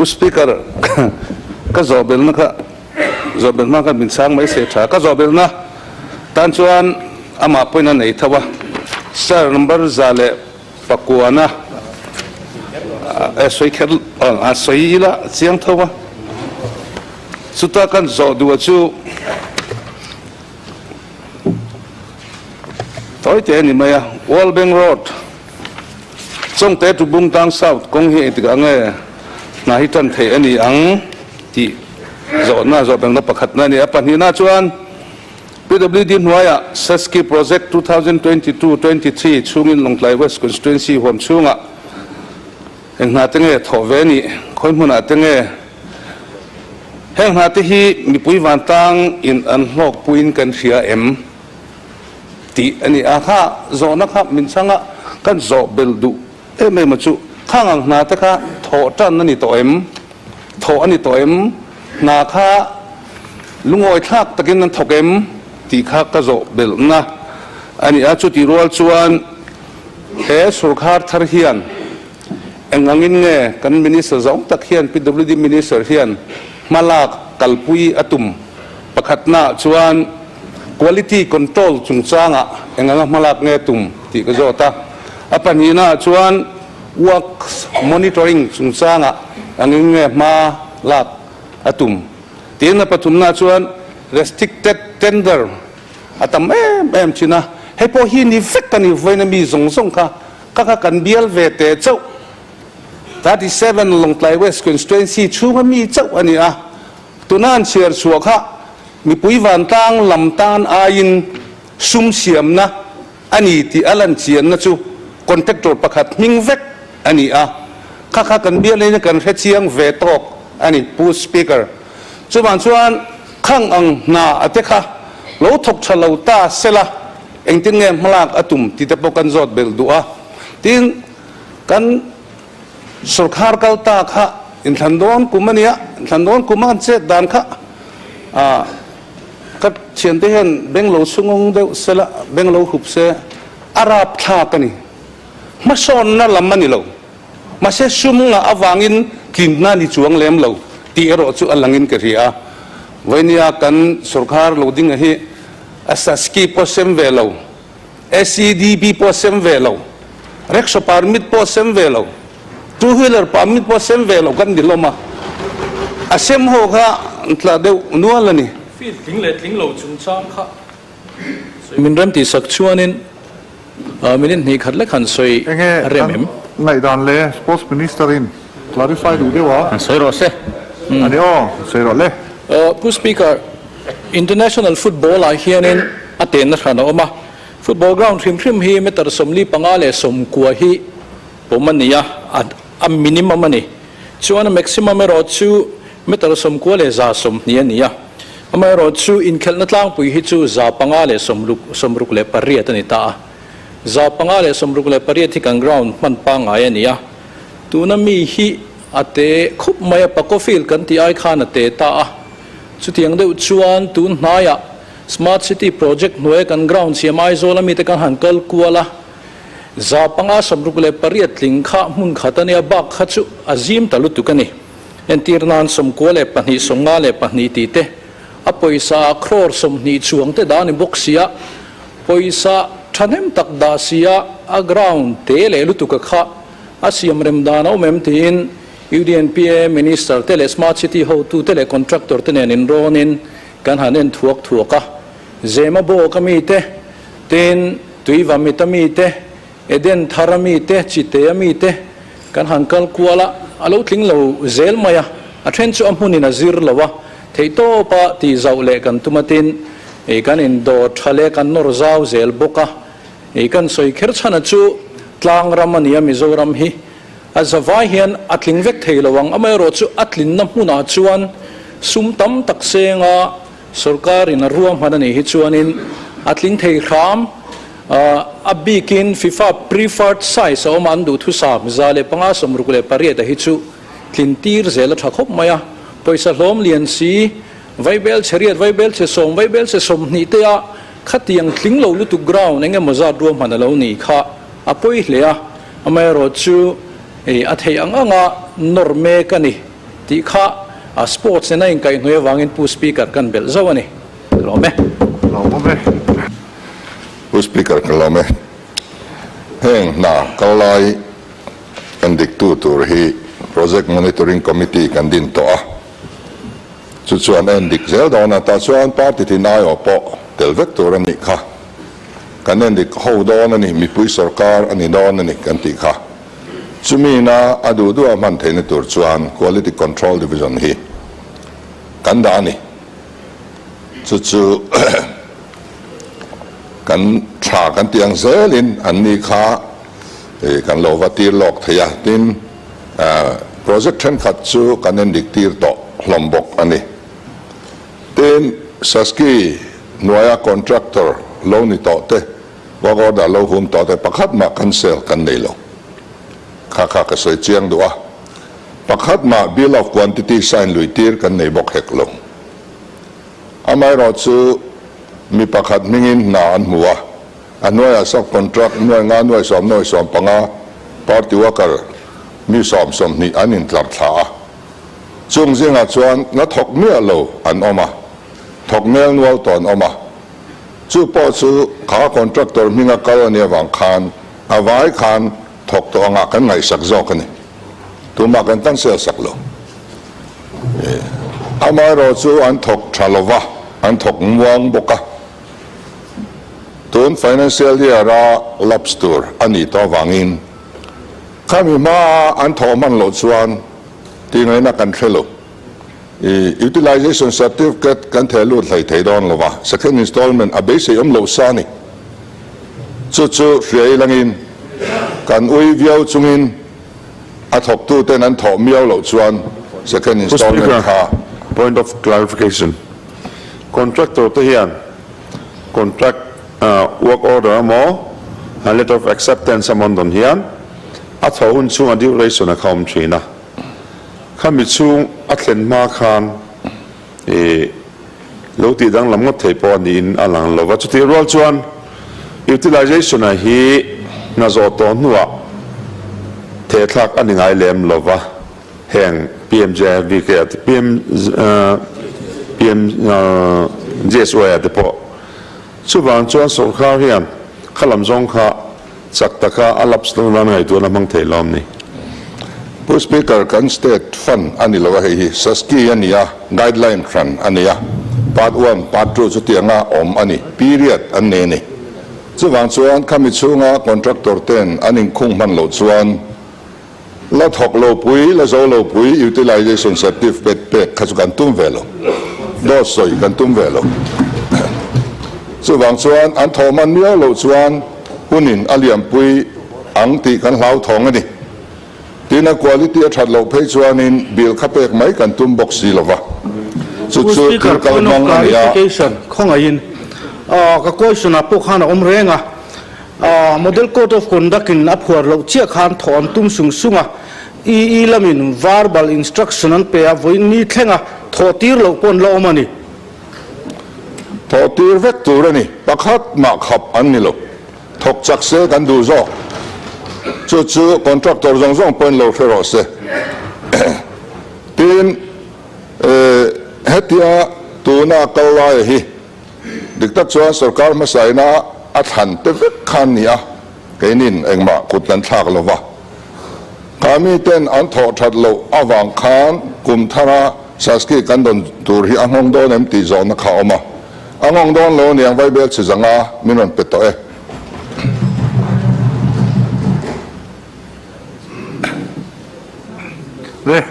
Speaker, ka zawhbelna kha zawhbel hma khan min chhang mai se tha. Ka zawhbelna tan chuan amah pawhin a nei tho a. Sir, number 109 a sawi kher a sawi ila a chiang tho a. Chuta kan zawh duh a chu tawi te a ni mai a, World Bank Road. Chawngte to Bungtlang South kawng hi engtikah nge hna hi tan theih a ni ang tih zawhna zawhbengna pakhatna a ni a. Pahnihna chuan PWD hnuaiah Saski Project 2022, 23 chhungin Lawngtlai West Constituency huam chhungah eng hna te nge thawh ve a nih, khawi hmunah te nge heng hna te hi mipui vantlang in an hlawkpuiin kan hria em? Tih a ni a, kha zawhna kha min chhang a, kan zawh belh duh em em a chu, khang ang hna te kha thawh tan a ni tawh em? Thawh a ni tawh em? Hna kha lungawi thlak takin an thawk em? Tih kha ka zawh belhna a ni a, chutih rual chuan he sorkar thar hian eng angin nge kan Minister zawng tak hian PWD Minister hian hmalak kalpui a tum pakhatnaah chuan Quality control chungchangah eng anga hmalak nge tum tih ka zawt a. A pahnihnaah chuan works monitoring chungchangah engin nge hma lak a tum tiin a pathumnaah chuan restricted tender a tam em em thin a. Hei pawh hi ni vek a ni, vawiin a mi zawng zawng kha ka kha kan bial ve teh chauh. 37 Lawngtlai West Constituency chhunga mi chauh a ni a. Tuna an chhiar chhuah kha mipui vantlang lam tan aiin sum siamna a ni tih a lan chianna chu contractor pakhat hming vek a ni a, kha kha kan bialin kan hre chiang ve tawk a ni Pu Speaker. Chuvang chuan khang ang hna a te kha lo thawk tha lo ta sela engtin nge hmalak a tum tih te pawh kan zawt belh duh a. Tin, kan. Sorkar kal ta kha inthlan dawn kum a nia, inthlan dawn kum a an chet dan kha ah ka thiante hian beng lo chhungawng deuh se la, beng lo hup se a rap thlak a ni. Hmasawnna lam a ni lo, mahse sum ngah avangin tlinna ni chuang lem lo tih erawh chu a langin ka hria a. Vainia kan sorkar lo dinga hi a saski pawh sem ve lo. SEDP pawh a sem ve lo, Rickshaw permit pawh a sem ve lo, Two wheeler permit pawh a sem ve lo kan ni hlawm a, a sem ho kha an tla deuh nual a ni. Field tling leh tling lo chungchang kha sawi min rem tih sak chuanin minute hnih khat lek han sawi Enge rem em? an ngaihdan le Sports Minister in clarify duh deuh a. Han sawi rawh se. A ni aw, sawi rawh le. Pu Speaker, International football ah hianin a tenna hran a awm a, football ground hrim hrim hi meter 45 leh 90 hi pawm a ni a, a minimum a ni. Chuan a maximum erawh chu meter 90 leh 120 a ni a, amaherawhchu inkhelhna tlangpui hi chu 568 a ni ta a. 568 hi kan ground hman pangngai a ni a, tuna mi hi a te khup mai a, Paco field kan tih ai khan a te ta a. Chutiang deuh chuan tun hnaiah Smart City project hnuaia kan ground siam Aizawl ami te kan han kal kual a, 568 tling kha hmun khat a nia, bak kha chu a zim ta lutuk a ni. Entir nan 92, 52 tih te, a pawisa ah crore 20 chuang te dah a ni bawk sia, pawisa thahnem tak dah sia a ground te leh lutuk a kha a siam rem dan a awm em tiin UDNPA Minister te leh Smart City hotu te leh Contractor te nen inrawnin kan han en thuak thuak a. Zema Bawk a mi te, tin Tuivamit a mi te, Eden Thar a mi te, Chite a mi te kan han kal kual a, a lo tling lo zel mai a, a then chu a hmunin a zir lo a, theihtawpa tih zauh leh kan tum a tin kan indawr tha leh kan nawr zau zel bawk a. Kan sawi kher chhan a chu tlang ram a ni a Mizoram hi. A zavai hian a tling vek thei lo ang, amaherawhchu a tlinna hmunah chuan sum tam tak senga sorkarin a ruahman a nih hi chuanin a tling thei hram. A bikin FIFA preferred size a awm a, an duhthusam 568 a hi chu tlin tir zel a tha khawp mai a. Pawisa hlawm lian si, vaibel chhe riat, vaibel chhe sawm, vaibel chhe 20 te ah khatiang tling lo lutuk ground eng emaw zat ruahman a lo nih kha a pawi hle a. Amaherawhchu a theih ang anga nawr mek a ni. tih kha Sports nena inkaihhnawih avangin Pu Speaker kan belh zauh a ni. Ka lawm e. Ka lawm e. Pu Speaker ka lawm e. Heng hna kal lai kan diktu tur hi Project Monitoring Committee kan din tawh a, chu chuan a endik zel dawn a, tah chuan party tin aiawh pawh tel vek tur a nih kha. Kan endik ho dawn a ni, mipui sorkar a ni dawn a ni kan tih kha. Chumi ina a duh duh a hman theihna tur chuan Quality Control Division hi kan dah a ni. Chu chu kan tha kan tih ang zelin an ni kha kan lo va tir lawk thei a, tin project thenkhat chu kan endik tir tawh hlawm bawk a ni. Tin, Saski hnuaia contractor lo ni tawh te, work order lo hum tawh te pakhat mah cancel kan nei lo. Kha kha ka sawi chiang duh a, pakhat mah bill of quantity sign lui tir kan nei bawk hek lo. Amaherawh chu mi pakhat hmingin hna an hmu a, a hnuaiah sub contract nuai nga nuai sawm nuai 15 party worker mi sawm 20 an intlar thla a. Chung zingah chuan la thawk miah lo an awm a, thawk mel nual tawh an awm a. Chu pawh chu kha contractor hminga kal a nih avang khan a vai khan thawk tawh angah kan ngaihsak zawk a ni. Tumah kan cancel sak lo. Amaherawh chu an thawk tha lo va, an thawk muang bawk a. Tun financial year a lapse tur a nih tawh avangin khami hmaa an thawh hman loh chuan Tih ngaihna kan hre lo. I Utilization Certificate kan theh lut hlei thei dawn lo va, second installment a beisei awm lo sa a ni. Chu chu hria ilangin kan ui viau chungin a thawktuten an thawh miau loh chuan second Pu installment Speaker, kha. Point of clarification, Contractor te hian contract work order emaw letter of acceptance emaw an dawn hian A thaw hun chhung a duration a kha awm thin a, khami chhung a thlen hma khan ih lo tih danglam ngawt thei pawh a niin a lang lo va. Chutih rual chuan utilization a hi hna zawh tawh hnuah thehthlak a ni ngai lem lo va, heng PMJVK ah te PM PMJSY ah te pawh chuvang chuan sawrkar hian khalam zawng kha Chak taka a lapse dawn nan ngaihtuahna hmang thei lawm ni. Pu Speaker, kan state fund a ni lo a, hei hi SASCI a ni a, guideline hran a nei a, part one, part two chutianga awm a ni, period an nei a ni. Chuvang chuan khami chhunga contractor ten an inkhung hman loh chuan La thawk lo pui, la zo lo pui utilization certificate pek kha chu kan tum ve lo. Dawt sawi kan tum ve lo. Chuvang chuan an thawh hman miau loh chuan hunin a liampui ang tih kan hlauthawng a ni. Tin a quality a that loh phei chuanin bill kha pek mai kan tum bawk si lo va. Chu Pu chu Speaker, thil kal point of hmang a ni a. clarification, khawngaihin ka question ah pawh khan a awm reng a. Model Code of Conduct in a phuar loh chiah khan thawh an tum sung sung a, EE lamin verbal instruction an pe a, vawiin ni thlenga thawh tir loh pawh an la awm a ni. Thawh tir vek tur a ni, pakhat mah khap an ni lo. Thawk chak se kan duh zawk. Chu chu contractor zawng zawng pawhin lo hre rawh se. Tin, hetia tuna kal laia hi Dik tak chuan sorkar hmasa ina a thlan te vek khan ni a, keinin engmah kut kan thlak lo va. Kha miten an thawh that loh avang khan kum thara Saski kan dawn tur hi a nghawng dawn em tih zawhna kha a awm a. A nghawng dawn lo aniang Vaibel chhi zanga min rawn pe tawh e. Le.